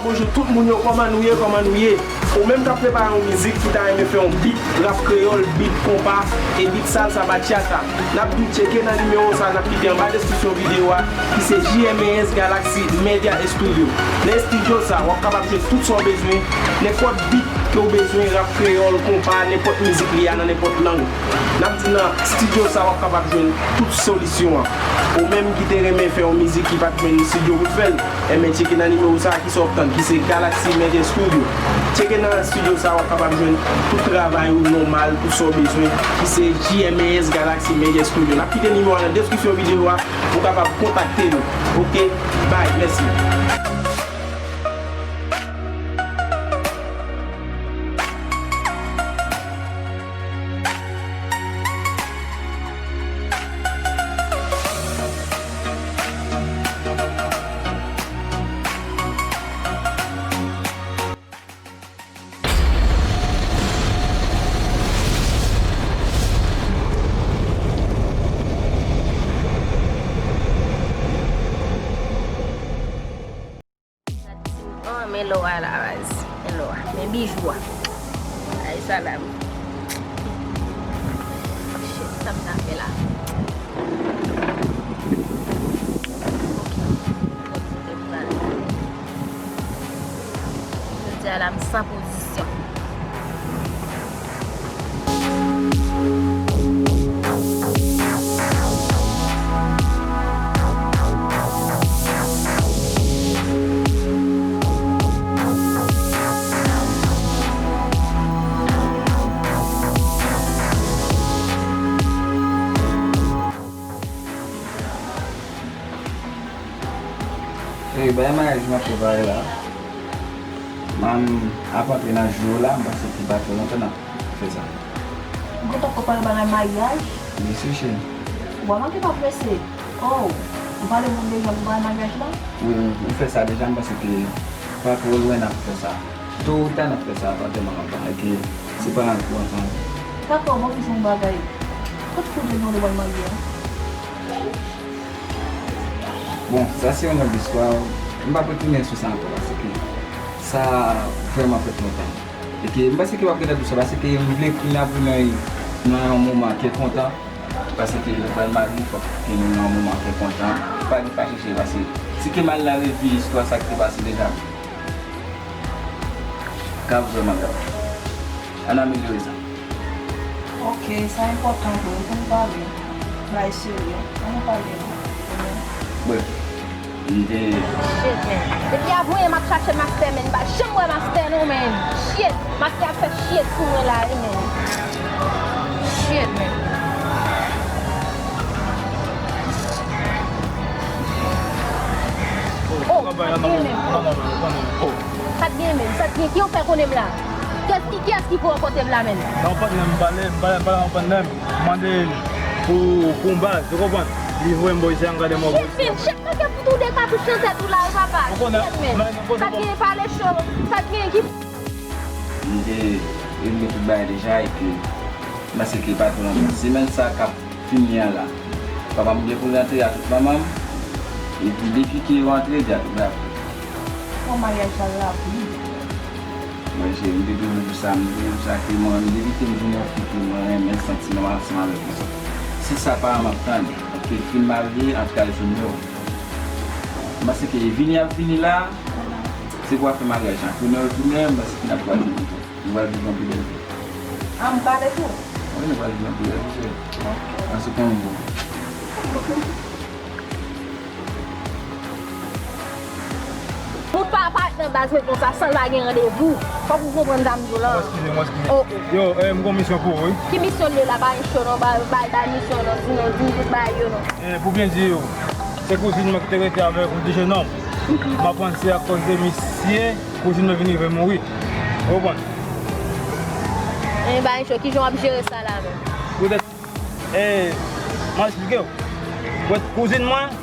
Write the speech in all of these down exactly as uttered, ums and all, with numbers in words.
Bonjou tout moun yo, kòman nou ye, kòman nou ye? Ou menm k ap prepare yon mizik, ki ta renmen fè yon beat rap kreyòl, beat konpa, e beat salsa, bachata, n ap di tcheke nan nimewo sa a n ap kite anba deskripsyon videyo a, ki se J M A S Galaxy Media Studio. Nan estidyo sa a, w ap kapab jwenn tout sa w bezwen, nenpòt beat ke w bezwen, rap kreyòl, konpa, nenpòt mizik li a nan nenpòt lang. N ap di nan estidyo sa a, w ap kapab jwenn tout solisyon an. Ou menm ki te renmen fè yon mizik ki pa t jwenn estidyo pou t fè l, enben tcheke nan nimewo sa a, ki sa w ap tann, ki se Galaxy Media Studio. Tcheke nan estidyo sa a, w ap kapab jwenn tout travay ou nòmal, tout sa w bezwen, ki se J M A S Galaxy Media Studio. N ap kite nimewo a nan deskripsyon videyo a pou w kapab kontakte nou. Oke? Bye, mèsi. Oh, men lò a la, baz. Men lò a. Men bijou a. Ay, salam. Shit, sa m ta fè la? Ok. Jodi a la, m san pozisyon. Wi, bagay maryaj m ap prepare la. M ap antre nan jou yo la, m panse ki pa twò lontan n ap fè sa. Ou gentan prepare bagay maryaj? Byen si, cheri. Ou pa manke pa prese. Oh, ou pale moun deja pou bagay maryaj la? Wi, wi, m fè sa deja, m panse ke pa twò lwen n ap fè sa. To ou ta n ap fè sa, pa tèlman lontan, e ke se pa nan twò lontan. Dakò, bon, m di w yon bagay. Kote kote nou te pral marye a? Bon, sa se yon lòt istwa. M p ap retounen sou sa ankò, paske sa vrèman fèt lontan. E ke m panse ke w ap gentan di sa, paske m vle ke n ap nan, nan yon moman ke kontan, paske lè pral marye, fòk ke nou nan yon moman ke kontan. Pa gen pa chèche, paske si ke m al nan revi istwa sa ki te pase deja, ka vrèman grav. Ann amelyore sa. Ok, sa enpòtan vre, wi, pou n pale. Bagay serye. Ann pale, non. Bref, m te... Shit, man. Depi avanyè m ap chache master, man. M pa janm wè master, non, man. Shit. Master ap fè shit sou mwen la, wi, man. Shit, man. Oh, sa t gen menm. Oh. Sa t gen menm. Sa t gen. Ki yo fè konnen m la? Kiyès ki, kiyès ki pou rankontre m la menm? Nan yon patnè m pale, m pale, m pale yon patnè m. M mande l pou, pou yon baz, ou konprann? Li voye m bò isi a, m gade m wè bò isi a. Shit, man, shit, manke fout ou de katouch nan tèt ou la, wi, papa. Ou konnen, shit, man. Sa t gen pale cho, sa t gen ki... M te regle tout bagay deja e ke m panse ke pa twò lontan. Semèn sa k ap fini an la. Papa m gen pou l antre a tout manman m. Epi depi ke yo antre, di a tout bagay. Bon, maryaj la rapid. Mwen, cheri, m te toujou di sa, m te toujou di sa ke mwen, depi ke m jwenn yon fi ke mwen renmen, santi m ansanm avèk li. Se sa paran m ap tande. Ke fin marye, antouka, yo jwenn yo. M panse ke vini y ap vini la, se pou afè maryaj la. Tounen retounen, m panse ke n ap pral jwenn li tou. Nou pral viv yon pi bèl vi. A, m pale tou? Wi, nou pral viv yon pi bèl vi, cheri. Ok. An se konn bon. Ou pa parèt nan baz mwen konsa san l pa gen randevou. Fòk ou konprann sa m di w lan. Eskize m, eskize m. Oh, oh. Yo, eh, m gon misyon pou ou, wi. Ki misyon l ye la? Pa gen cho non, bay, bay, bay misyon non, sinon di m tout bagay yo non. Eh, pou byen di w, se kouzin mwen ki te rete avèk yon ti jenòm. M ap panse akoz de misye, kouzin mwen vin rive mouri. Ou konprann? Eh, bay cho, kijan w ap jere sa la menm? Poutèt, eh, m ap esplike w. Poutèt kouzin mwen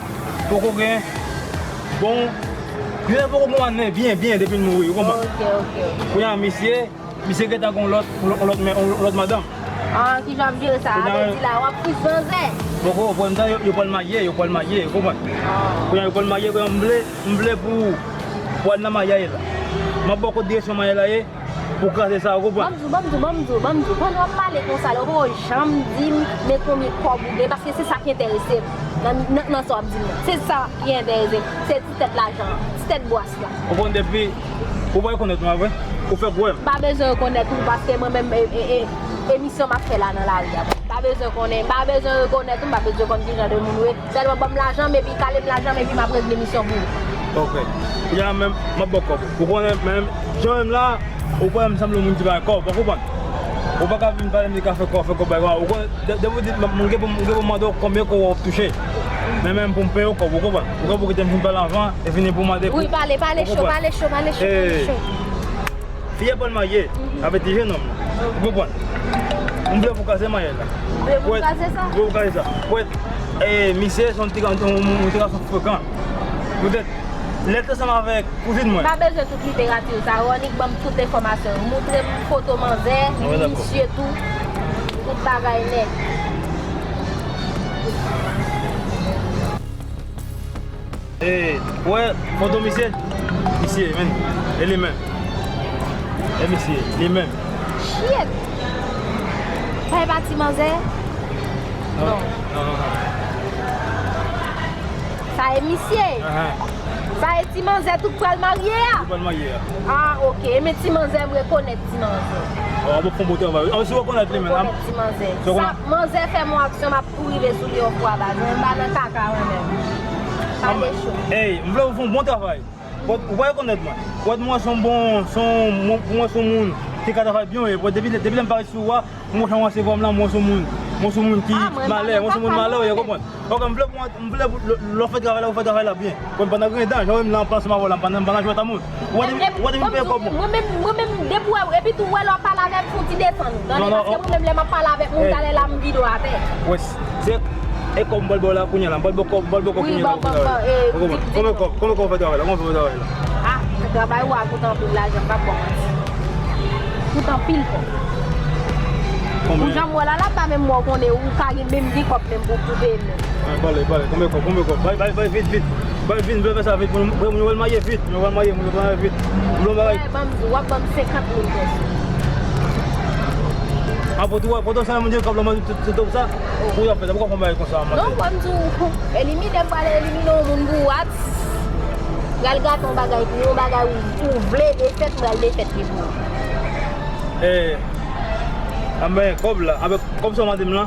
poko gen bon, kouzin mwen poko gen yon année byen, byen depi l mouri, ou konprann? Ok, ok, ok. Kounye a misye, misye gentan gen yon lòt, yon lòt, yon lòt madanm. Ah, kijan w ap jere sa? Kounye a, sa vle di la, w ap fous zanzè. Poko, poko, yo, yo pral marye, yo pral marye, ou konprann? Ah. Kounye a, yo pral marye, kounye a, m vle, m vle pou, Pou al nan maryaj la. M ap ba w kot direksyon maryaj la ye, pou kraze sa, ou konprann? Ban m di w, ban m di w, ban m di w, ban m di w. Pandan w ap pale konsa la, ou poko janm di m men konbyen kòb ou gen, paske se sa ki enterese m nan, nan, nan sa w ap di m nan. Se sa ki enterese m. Se ti tèt lajan an, ti tèt bwès la. Ou konn depi, ou pa rekonèt mwen vre? Ou fèk wè m? M pa bezwen rekonèt ou, paske mwen menm, e, e, e, emisyon m ap fè la nan lari a. M pa bezwen konnen, m pa bezwen rekonèt ou, m pa bezwen konn ki jan de moun ou ye. Sèlman ban m lajan m, epi kale m lajan m, epi m ap regle misyon pou ou. Ok. Kounye a menm, m ap ba w kòb. Ou konnen menm, jan menm la, ou konnen m sanble yon moun ki pa gen kòb, ou konprann? Ou pa ka vin pale m de ka fè kòb, fè kòb, bay kòb. Ou konnen, de-, depi w di, m, m gen pou, m gen pou mande w konbyen kòb w ap touche. Men menm pou m peye w kòb, ou konprann? Ou gen pou kite m fin pale anvan, e vini pou mande pou. Wi, pale, pale cho, pale cho, pale cho, pale cho. Fi a pral marye avèk ti jenòm nan. Ou konprann? M vle pou kraze maryaj la. Vle pou kraze sa? Vle pou kraze sa. Pwèt, e, misye se yon ti ga-, yon, yon, yon ti gason frekan. Poutèt, lè l te ansanm avèk kouzin mwen. M pa bezwen tout literati sa yo, annik ban m tout enfòmasyon yo. Moutre m foto manzè, misye tou, tout bagay nèt. E, ou wè foto misye? Misye, men. E li menm. E misye, li menm. Shit! Sa e pa ti manzè? Non. Non, non, non. Sa e misye? Ahan. Sa e ti manzè tout pral marye a? Tout pral marye a. Ah, ok. Men ti manzè, m rekonèt ti manzè. Oh, bon, fè bon travay. Ah, si w rekonèt li, men. Rekonèt ti manzè. Sa, manzè fè m yon aksyon, m ap Pou rive sou li yon fwa baz. Mwen pa nan kaka mwen menm. Pale cho. Ey, m vle ou fè yon bon travay. Ou pa rekonèt mwen. Ou wè mwen se yon bon, se yon, mwen, mwen se yon moun ki ka travay byen, wi. Depi, depi lè m parèt sou a, mwen jan w resevwa m la, mwen se yon moun, mwen se yon moun ki malè, mwen se yon moun malè, ou konprann? Ok, m vle pou mwen, m vle pou lè, lè w fè travay la, ou fè travay la byen. Bon, pandan gen dan, jan w wè m la, m pa ansanm avè w la, m pa nan, m pa nan jwèt a moun. Ou wè depi, ou wè depi m peye kòb mwen. Mwen menm, mwen menm, depi w wè, epi tou w wè lè w ap pale avè m, fè yon ti desann. Tande, paske mwen menm lè m ap pale avèk moun, talè la m vide w atè. Wè, se, e kòb m pral ba w la kounye a la, m pral ba w kòb, m pral ba w kòb kounye a la. Ou konprann? Konbyen kòb, konbyen kòb w fè travay la, konbyen kòb w fè travay la? Ah, travay ou a koute anpil lajan, m p ap ba w manti. Koute anpil kòb. Konbyen? Ou janm wè la, la pa menm wè w konnen ou ka gen menm gen kòb menm pou, pou peye l menm. Ay, pale, pale, konbyen kòb, konbyen kòb? Bay, bay, bay, vit, vit. Bay, vit, m vle fè sa vit. Moun, moun, moun yo pral marye vit. Moun yo pral marye, moun yo pral marye vit. M vle yon bagay. Wè, ban m di, w ap ban m senkant mil pèso. Apre tou, wè, potansyèlman, moun gen kòb la, mwen, tout, tout, tout sa. Pou y ap fè sa, poukò w fè yon bagay konsa, manzè? Non, ban m di w, elimine, m pral elimine yon moun pou w. Pral gate yon bagay pou yon bagay ou, ou vle defèt, ou pral defèt li pou ou. E, anben, kòb la, anben, kòb sa w mande m lan.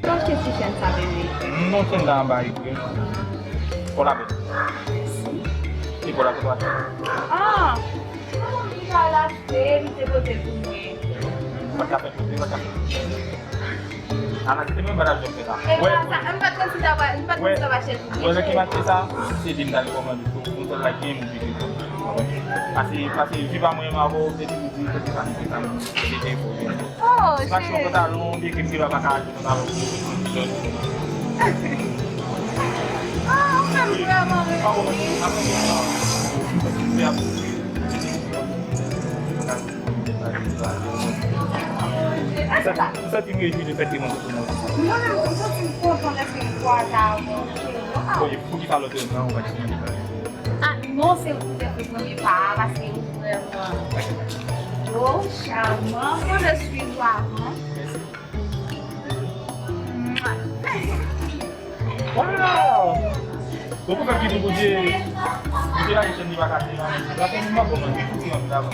Ou achte ti chèn sa, bebe? Non, chèn la anba egre. Kòlabè. Mèsi. Ki kòlabè? Ah! Li pa lache, li te pote pou mwen. Ou pa t ka fè kote, ou pa t ka fè kote. Ala, se te mwen pa t ap jwenn fè sa. E pa sa, m pa t konn si ta va, m pa t konn si ta va chèche pou mwen. Wè, lè ki m achte sa, se li m t al kòmande tou. Yon sèl bagay ki gen moun ki te konn. Pase, pase, vi pa mwen, m avè w, se li m di, se li sa, se li sa, se li te fò. Oh, cheri. Machin pantalon, byen ke m te pa ka achte pantalon pou jèn. Ah, ou fè m vrèman reve. Ou santi, ou santi m rejwi de fèt li mande pou mwen. Mwen menm tou, m santi m kontan dèske m kwaze avè w, cheri. Waw. Bon, e poukisa lòt yo nan, ou pa di mwen? Ah, non, se ou ki te fè premye pa a, paske ou vrèman dou, chaman. Mwen te swiv ou avan. Waw! Bon, pou fè ki pou Bondye, Bondye la, chèn li pa kase, la. La, se moun bon, man, ki fouti anpil avan.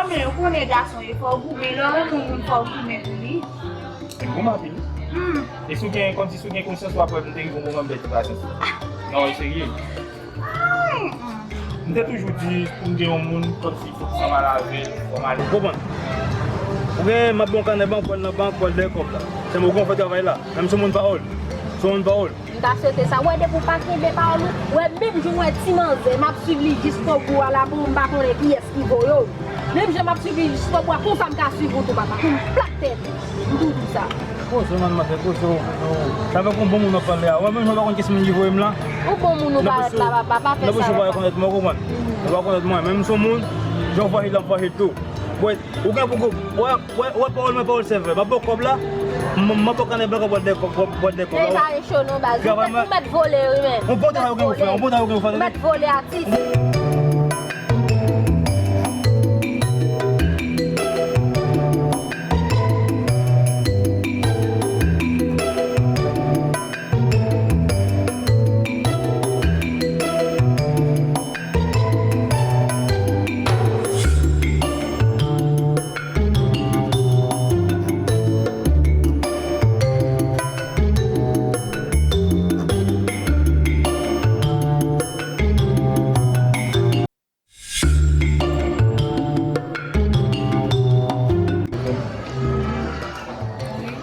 Anben, ou konnen gason, e fò w goumen, lè w renmen yon moun, fò w goumen pou li. Li goumen anpil. Hmm. E si w gen, kòmsi si w gen konsyans, w ap wè m te rive yon moman m pèdi pasyans. Non, e serye. M te toujou di, pou m gen yon moun, kòmsi fòk m ann avè l, fò m ale. Ou konprann? Ou gen, m ap gen yon kanè bank, w al nan bank, w al dèyè kòb la. Sèlman ou gen fè travay la. Menm si moun pawòl. Si moun pawòl. M ta swete sa. Wè, depi w pa kenbe pawòl ou, wè, menm jan w wè ti manzè, m ap swiv li jiskobou a la, pou m pa konnen kiyès ki voye w. Menm jan m ap swiv li jiskobou a, konsa m ka swiv ou tou, papa. Pou m plat tèt ou. M tou di sa. Poze w, manman, fè poze w. Sa fè kon bon moun w ap pale a. Mwen menm, mwen pa konn kiyès moun ki voye m la. Ou bon moun ou parèt la, papa, pa fè sa, papa. Nan pwochen fwa, yo konèt mwen, ou konprann? Yo pa konèt mwen, men m se yon moun, jan w fwache la, m fwache tou. Bon, ou gen pou goup. Wè, wè, wè, pawòl mwen, pawòl sèvè. M ap ba w kòb la, m, m ap ba w kanè blan, w ap wè de kòb, w ap wè de kòb la. Travay mwen. Ou mèt, ou mèt vole, wi, men. Yon bon travay ou gen pou fè, yon bon travay ou gen pou fè. Ou mèt vole, atis.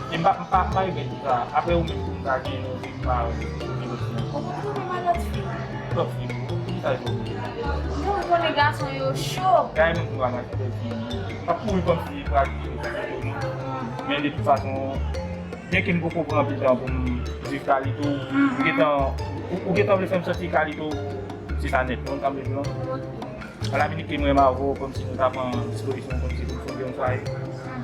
E m pa, m pa, m pa regrèt sa. Apre ou menm tou, m ta gen yon fi m pa regrèt. Kòman ou konnen m a lòt fi? Lòt fi? Ki sa l fè w? Non, ou konnen gason yo cho. Gade moun tou a mache lòt fi. M ap kouri kòmsi pral di sa se pou nou. Men de tout fason, byenke m poko pran anpil tan pou m viv Kalito, ou gentan, ou, ou gentan vle fè m santi Kalito, se sa nèt, non, m ta vle di non. Alaminit ke mwen m avè w, kòmsi nou ta pran dispozisyon, kòmsi pou n fonde yon fwaye.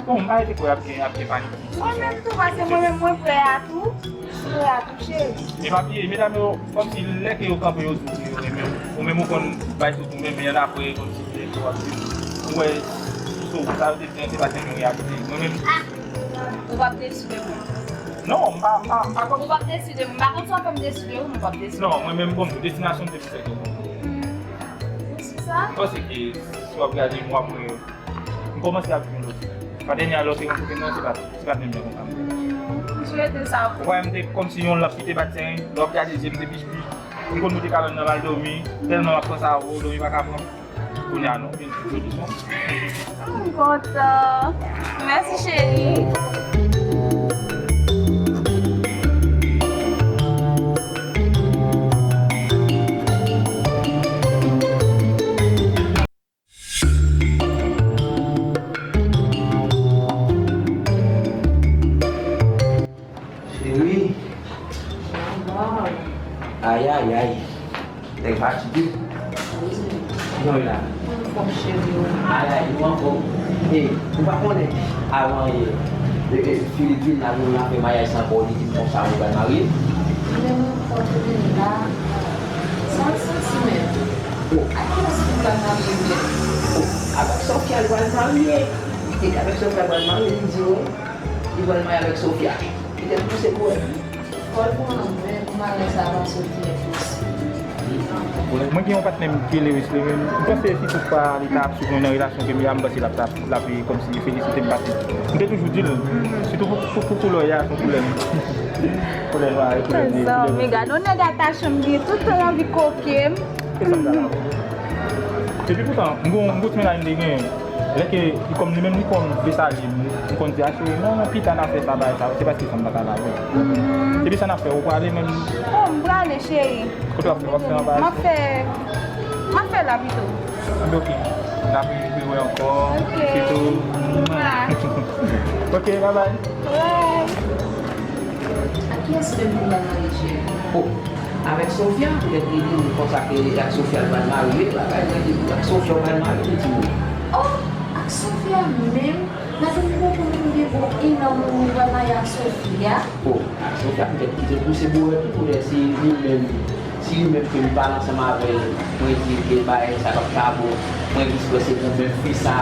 Bon, m pa rete kwè ap gen, ap gen panik. Mwen menm tou, paske mwen menm mwen prè a tou. Mwen prè a tou, cheri. E pa bliye, medam yo, kòmsi lè ke yo kanpe, yo di w ke yo renmen w. Ou menm ou konn bay tout ou menm, men y ann apre, kòmsi lè ke w ap di, ou wè, sou sa yo te di an, se pa t yon reyalite. Mwen menm. Ou p ap desi de mwen. Non, m pa, m pa, m pa konn. Ou p ap desi de mwen. M pa konn si w ap fè m desi de ou, men w p ap desi de mwen. Non, mwen menm, bon, destinasyon m te pou fè de mwen. Hmm. Ou si sa? M panse ke si w ap gade mwen apre, m kòmanse ap jwenn lòt. Pa dènye a lè w te rankontre m nan, se pa, se pa t menm jan konsa. Hmm, m swete sa pou ou. Ou wè, m te kòmsi yon lanp ki te bat seren, lè w ap gade je m te pich pich. M konn moute kabann nan m al dòmi, tèlman m ap panse avè w, dòmi pa ka pran m. Kounye a non, vin sou solisyon. M kontan. Mèsi, cheri. Cheri. Ayayay. Nèg fatige. Kijan w ye la? Anfòm, cheri. Ayay, nou anfòm. E, ou pa konnen, avan yè, e, e, Filipin la, nou la fè maryaj sa ankò, li di m konsa, nou pral marye. Li menm ankò, Filipin la, sa l santi menm. Oh. Ak kiyès li pral marye menm? Oh, avèk Sofia, li pral marye. E avèk Sofia, li pral marye, li di, wi. Li pral marye avèk Sofia. Li te pouse pou wè. Fò l pran men pou maryaj sa a pa soti enposib. Mwen gen yon patnè m ki rele Wesley, men m panse si toutfwa li ta ap swiv mwen nan relasyon ke m ye a, m panse l ap, l ap, l ap kòmsi felisite m pase. M te toujou di l, sitou pou, pou, pou koulè a, pou koulè m. Koulè nwa e koulè de, koulè. Mezanmi, gade yon nèg atache m gen tout tan l anvi koke m. Se sa m ta la. Epi poutan, m gon, m gon ti mennaj m te genyen. Lè ke li konn, li menm li konn Desalin, m konn di a cheri, non, non, pita n a fè sa, bagay sa, se paske sa m pa t al avè l. Mhm. Epi sa n ap fè, ou prale menm? Oh, m prale, cheri. Kote w ap fè, w ap fè anba? M ap fè, m ap fè la pito. Anben, oke. N ap rewè ankò. Oke. Sitou. Mwa. Oke, bye bye. Bye. Ak kiyès menm pou w al marye, cheri? Oh, avèk Sofia, poutèt li di m konsa ke ak Sofia l pral marye, bagay, mwen di, ak Sofia w pral marye, li di wi. Oh, ak Sofia menm? Madanm, ou konprann m gen bon ennan moun mwen pral marye ak Sofia? Oh, ak Sofia, poutèt li te pouse bò tou, poutèt se li menm. Si li menm ke m pale ansanm avè l, mwen di l ke bagay sa p ap ka bon, mwen eksprese pou menm fi sa,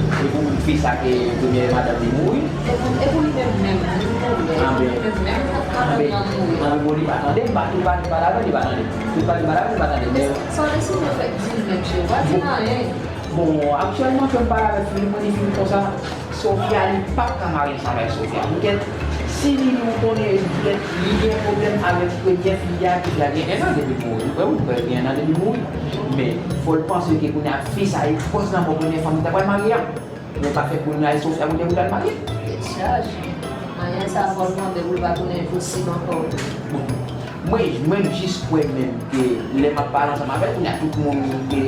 e pou menm fi sa ke premyè madanm li mouri. E pou, e pou li menm menm, li mouri. Anben, anben, anben, bon, li pa tande, m pa tou pale, pale avè l, li pa tande. Tou pale, pale avè l, li pa tande, men. Sa w deside fè, di l menm, cheri, ou pa di l anyen. Bon, aktyèlman, ke m pale avè Filip, mwen di Filip konsa, Sofia, li p ap ka marye ansanm avèk Sofia. Poutèt, si li, nou konnen, poutèt, li gen pwoblèm avèk premyè fi a ki la gen ennan depi l mouri. Ou kwè wi, li gen ennan depi l mouri. Men, fò l panse ke kounye a, fi sa, e pòz la ankò premyè fanm li ta pral marye a. Mwen pa fè kounye a, e Sofia, kounye a, pou l al marye. Tèt chaje. Maryaj sa, fò l mande pou l pa tounen enposib ankò. Bon. Mwen, mwen jis kwè menm ke lè m ap pale ansanm avè l, kounye a tout moun te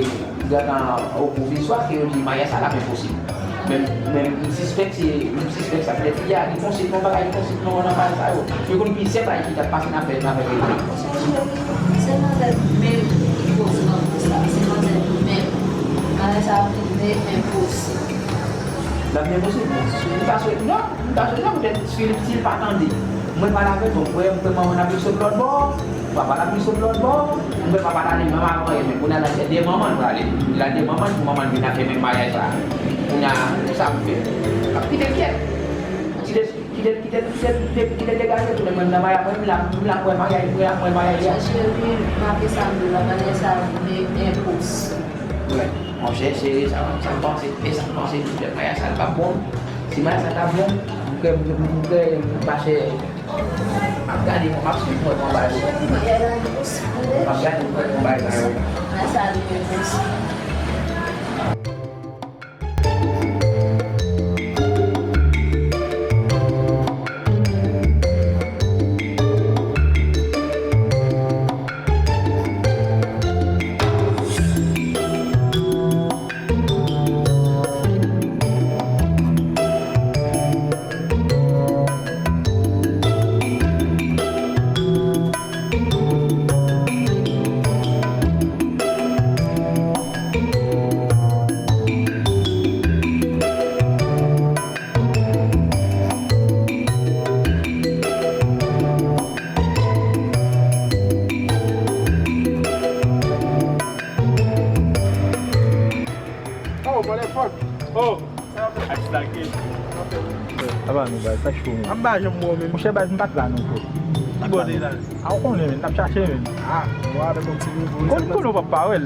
gentan o pwovizwa ke yo di maryaj sa l ap enposib. Men, men m sispèk se, m sispèk sa. Petèt fi a li konsèy nan bagay, li konsèy nan, nan bagay sa yo. Yo konn pi sèt bagay ki t ap pase nan afè, nan afè peyi. Monchè cheri, se nan tèt menm ki poz nan pou sa. Se nan tèt menm. Bagay sa ap vin menm enposib. L ap vin enposib. M ta swete, non, m ta swete sa poutèt si, si l pa tande. Mwen pale avè l, bon, m kwè, m kwè manman l ap vin sot lòt bò. Papa l ap vin sot lòt bò. M kwè papa t ale menm avan, men kounye a l ap de manman l prale. L ap de manman l pou manman l vin ap fè menm maryaj sa. Kounye a, sa m fè. L ap kite l kyèt. Kite, kite, kite, kite, kite, kite degaje tou, men mwen nan maryaj, mwen, m la, m la kwè maryaj, mwen la kwè maryaj la. Cheri, m ap sa m di w la, bagay sa vin enposib. Wi. Monchè, cheri, sa, sa m panse, e sa m panse, maryaj sa l p ap bon. Si maryaj sa t ap bon, m kwè, m kwè, m pa chè. M ap gade, m ap swiv mwen konba yo. M ap gade mwen konba yo. Oh, motherfucker. Oh. Ak sa ke. Apa nou, baz, sa cho menm. An ba janm wè menm. Monchè, baz, m pa t la non, frè. Ki bò w te la? A, ou konnen, men, n ap chache, men. Ah, w avèk yon ti nouvo. Kon, konnen w p ap pa wè l.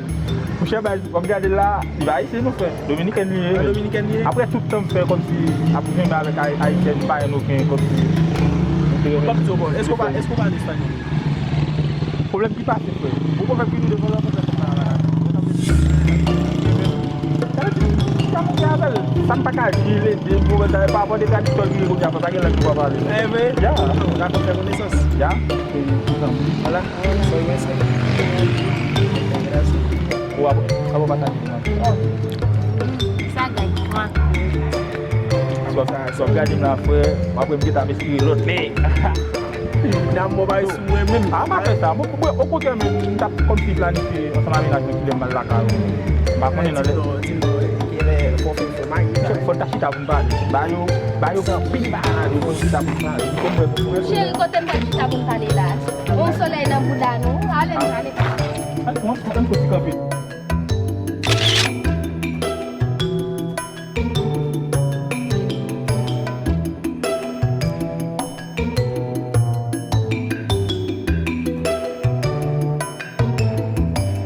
Monchè, baz, w ap gade l la, li pa ayisyen non, frè. Dominikèn li ye, men. Dominikèn li ye? Apre tout tan m fè kòmsi ap renmen avèk ay-, ayisyen, m pa jwenn okenn kòmsi. M p ap di w, bon, èske w pa, èske w pale espanyòl? Pwoblèm ki pase, frè. Ou konn fè vini devan lòt. Sa vle di, sa monte avè l. Sa m pa ka di l ede m, pou sa pa pran de tradiktè ki vini kounye a, pa gen lang pou pa pale. Eh, men, ya. Ou ka fè konesans. Ya. Vwala. Soy Weston. Ou ap, ap pataje. Sa gay. Sa, sa, sa w gade m la, frè, apre m gentan ap espere lòt, men. Nan mò bay sou mwen menm. A, m pa fè sa. Mwen, mwen, okontrè, menm, m t ap kòmsi planifye ansanm ak mennaj mwen kilè m al lakay ou. M pa konnen nan lè. Di m non, di m non, kilè fò fè, fò mayi. Fò n ta chita pou n pale. Ba yo, ba yo pil bagay, yo konn chita pou n pale. Ou konprann? Cheri, kote m pral chita pou n pale la? Yon solèy nan bouda nou. Ale, ale. Ann, ann, ann fouti kanpe.